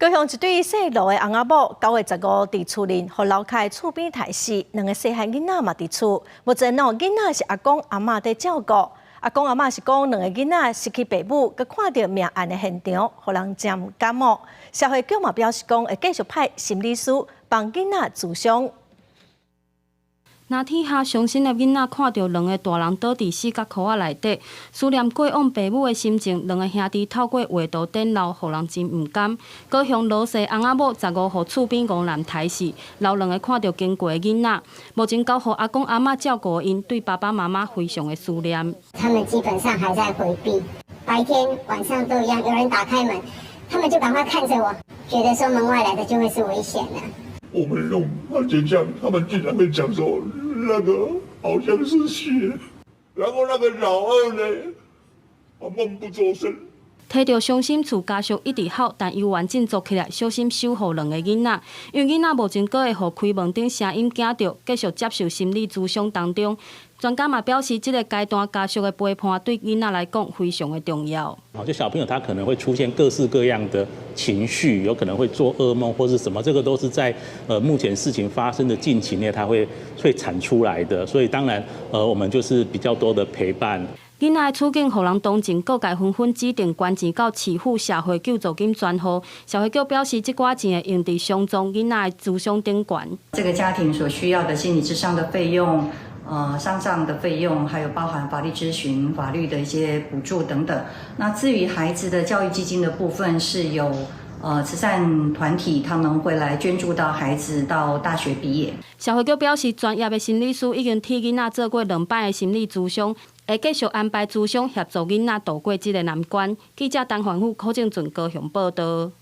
高雄一對姓羅的翁仔某，9月15佇厝內予樓跤的厝邊刣死，兩个細漢囡仔嘛佇厝。目前哦，囡仔是阿公阿嬤佇照顧。阿公阿嬤是講兩个囡仔失去爸母，閣看著命案的現場，予人真毋甘哦。社會局嘛表示講，會繼續派心理師幫囡仔諮商。那天下傷心的囡仔看著兩个大人倒佇死角箍仔內底，思念過往爸母的心情，兩个兄弟透過畫圖展露，予人真毋甘。高雄羅姓翁仔某15予厝邊戇男刣死，留兩个看著經過的囡仔，目前交予阿公阿嬤照顧的𪜶，對爸爸媽媽非常的思念。他們基本上還在迴避，白天晚上都一樣，有人打開門，他們就趕快看着我，覺得說門外來的就會是危險的。我們用番茄醬，他們竟然會講說那個好像是血，然後那個老二呢，啊悶不作聲。提著傷心厝家屬一直哭，但猶原振作起來，小心守護兩个囡仔。因為囡仔目前閣會予開門頂聲音驚著，繼續接受心理諮商當中。專家嘛表示，這个階段家屬的陪伴對囡仔來講非常的重要。好，就小朋友他可能會出現各式各樣的情緒，有可能會做噩夢或是什麼，這個都是在目前事情發生的近期內，他會產出來的。所以當然，我們就是比較多的陪伴。囡仔的處境，予人同情，各界紛紛指定捐錢到市府社會救助金專戶。社會局表示，這寡錢會用佇傷重囡仔的諮商頂懸。這個家庭所需要的心理諮商的費用，喪葬的費用，還有包含法律諮詢、法律的一些補助等等。那至於孩子的教育基金的部分，是有慈善團體他們會來捐助到孩子到大學畢業。社會局表示，專業的心理師已經替囡仔做過兩擺的心理諮商，會繼續安排諮商協助囡仔渡過這个難關。記者陳環富、柯正俊高雄報道。